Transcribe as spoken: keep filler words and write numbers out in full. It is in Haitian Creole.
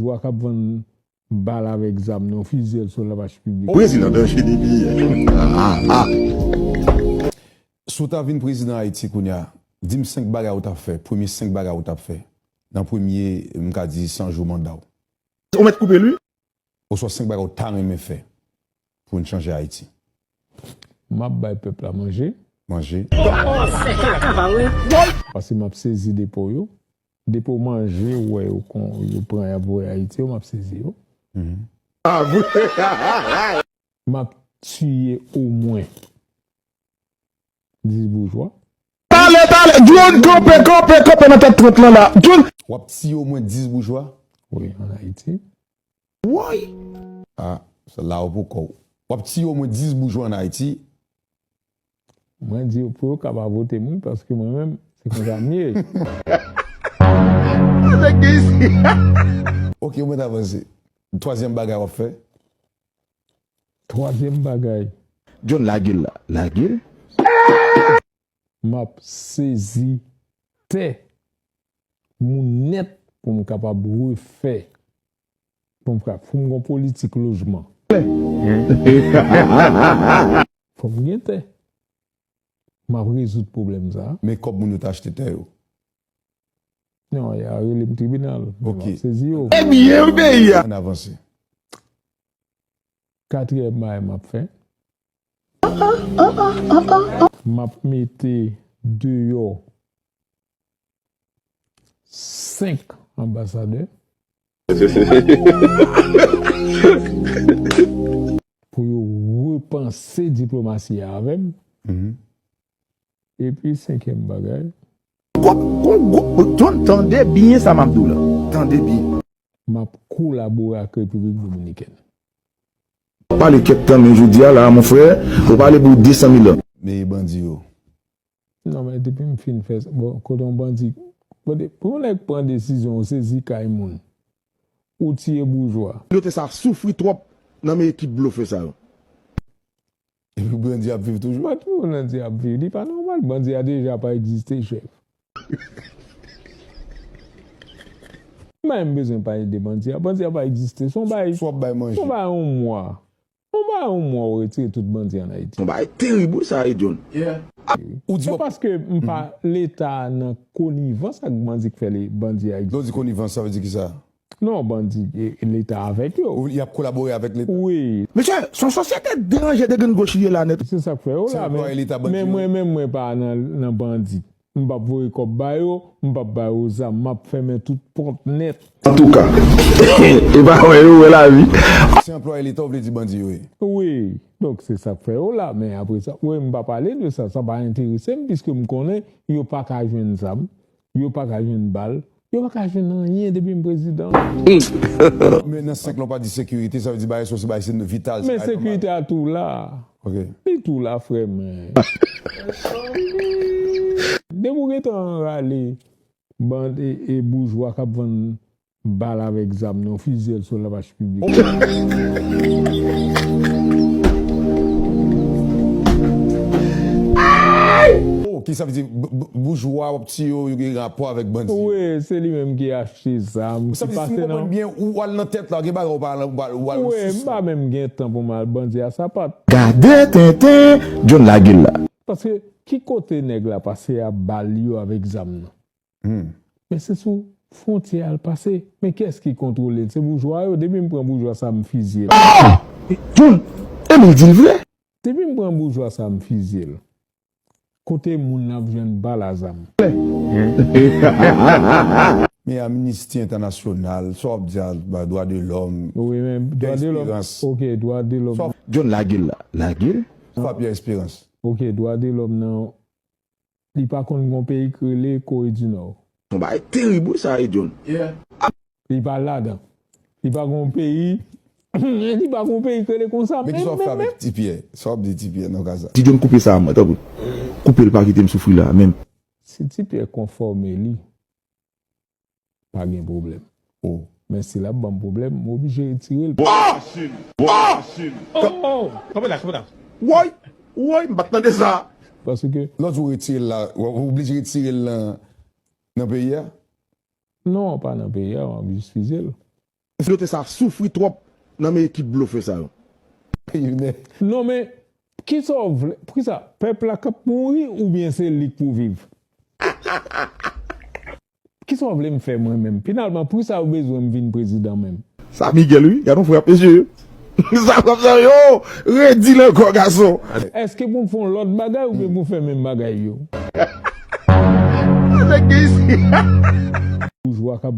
Wa k ap vann bal avèk zam nan, fizyèl sou lavach piblik. Prezidan danje depi yè. Ah, ah. Si w ta vin prezidan Ayiti kounye a, di m senk bagay ou t ap fè, premye senk bagay ou t ap fè nan premye, m ka di, san jou manda w. Ou mèt koupe l, wi. Oswa senk bagay ou ta renmen fè pou n chanje Ayiti. M ap bay pèp la manje. Manje. Paske m ap sezi depo yo. Depo manje, ou wè yo kon, yo pran, y ap voye Ayiti yo, m ap sezi yo. Mhm. Ah, wi. M ap tiye omwen dis boujwa. Pale, pale! John, kanpe, kanpe, kanpe nan tèt trant lan la. John! W ap tiye omwen dis boujwa? Wi, ann Ayiti. Woy! Ah, sa la ou poko. W ap tiye omwen dis boujwa ann Ayiti? Mwen di yo pou yo ka pa vote m, wi, paske mwen menm, se konsa m ye. Nèg ki isi. Ok, mwen t avanse. Twazyèm bagay w ap fè? Twazyèm bagay. John, lage l la. Lage l. M ap sezi tè moun nèt pou m kapab refè, pou m ka, pou m gon politik lojman. Fò m gen tè. M ap rezoud pwoblèm sa a. Men kòb moun yo t achte tè yo? Non, y a rele m tribinal. Men m ap sezi yo. Ebyen, peyi a. Ann avanse. Katriyèm bagay m ap fè. M ap mete deyò senk anbasadè pou yo repanse diplomasi a avè m. Mhm. Epi senkyèm bagay. Gwo, gwo, gwo, John, tande byen sa m ap di w la. Tande byen. M ap kolabore ak Repiblik Dominikèn. Pale kèk tan, men jodi a la, mon frè, ou pale pou de san mil an. Men bandi yo. Non, men depi m fin fè sa, bon, kote yon bandi, kote, pou yon nèg pran desizyon, ou sezi kay moun, ou tiye boujwa. Kominote sa ap soufri twòp nan men ekip blofè sa yo. Epi bandi ap viv toujou. Bandi ap viv, li pa nòmal, bandi a deja pa egziste, chèf. M pa menm bezwen pale de bandi a, bandi a pa egziste, se yon bagay, se yon bagay yon mwa. Yon bagay yon mwa ou retire tout bandi ann Ayiti. Yon bagay terib wi sa, wi, John. Yeah. Ou di se w ap paske m pa, Leta nan konivans ak bandi k fè le, bandi a egziste. Lè w di konivans, sa vle di kisa? Non, bandi, e, Leta avèk yo. Ou, y ap kolabore avèk Leta? Wi. Mesye, se yon sosyete deranje de grenn goch li ye la nèt. Se sa k fè yo la, men, men mwen menm, mwen pa nan, nan bandi. M p ap voye kòb ba yo, m p ap ba yo zam, m ap fèmen tout pòt nèt. Antouka, e pa wè yo wè lavi. Se anplwaye Leta, w vle di bandi yo ye? Wi, donk se sa k fè yo la, men apre sa, wi, m pa pale de sa, sa pa enterese m, piske m konnen yo pa ka jwenn zam, yo pa ka jwenn bal, yo pa ka jwenn anyen depi m prezidan. Men nan senk lan w pa di sekirite, sa vle di bagay sa se bagay se vital, se bagay nòmal. Men sekirite a tou la. Ok. Li tou la, frè, men. Depi w gentan rale bandi e, e boujwa k ap vann bal avèk zam nan, fizyèl sou lavach piblik. Oh, ki sa vle di, b-, b-, boujwa w ap tiye yo, yo gen rapò avèk bandi? Wi, se li menm ki achte zam, ki pase nan. Ou sa vle di, si m konprann byen, ou al nan tèt la, gen bagay ou pa al, ou pa al, ou al nan sis lan. Wi, m pa menm gen tan pou m al bandi a sapat. Gade tenten, John lage l la. Paske ki kote nèg la pase a bal yo avèk zam nan? Hmm. Men se sou fwontyè a l pase. Men kiyès ki kontwole l? Se boujwa yo. Depi m pran boujwa sa, m fizye l. Ah! John, e men l di l vre. Depi m pran boujwa sa, m fizye l. Kote moun nan ap jwenn bal a zam? Men Amnisti Entènasyonal, sa w ap di a, ba, dwa de lòm. Wi, men dwa de lòm. Esperans. Ok, dwa de lòm. Sa w ap John, lage l la. Lage l. Sa w ap Pierre Espérance. Ok, dwa de lòm nan, li pa konn gon peyi k rele Kore di Nò. Yon bagay terib wi sa, wi, John. Yeah. Li pa ladan. Li pa gon peyi, li pa gon peyi k rele konsa. Men kisa w ap fè avèk Ti Pyè? Sa w ap di Ti Pyè nan ka sa? Ti John, koupe sa a mwen, tanpri. Koupe l, pa kite m soufri la menm. Si Ti Pyè konfòme li, pa gen pwoblèm. Oh. Men si l ap ban m pwoblèm, m oblije retire l. Kanpe la, kanpe la. Woy, woy, m pa t tande sa. Paske lè w di w retire l la, w, w oblije retire l nan, nan peyi a? Non, pa nan peyi a, w ap jis fizye l. Kominote sa soufri twòp nan men ekip blofè sa yo. Non men, kisa w vle? Poukisa pèp la k ap mouri oubyen se li k pou viv? Kisa w vle m fè mwen menm? Finalman, poukisa yo bezwen m vin prezidan menm? Sa Miguel wi, gade yon frap mesye. Sa frap sa yo, redi l ankò gason. Èske pou m fè yon lòt bagay oubyen pou m fè menm bagay yo? Nèg gen isi. Boujwa k ap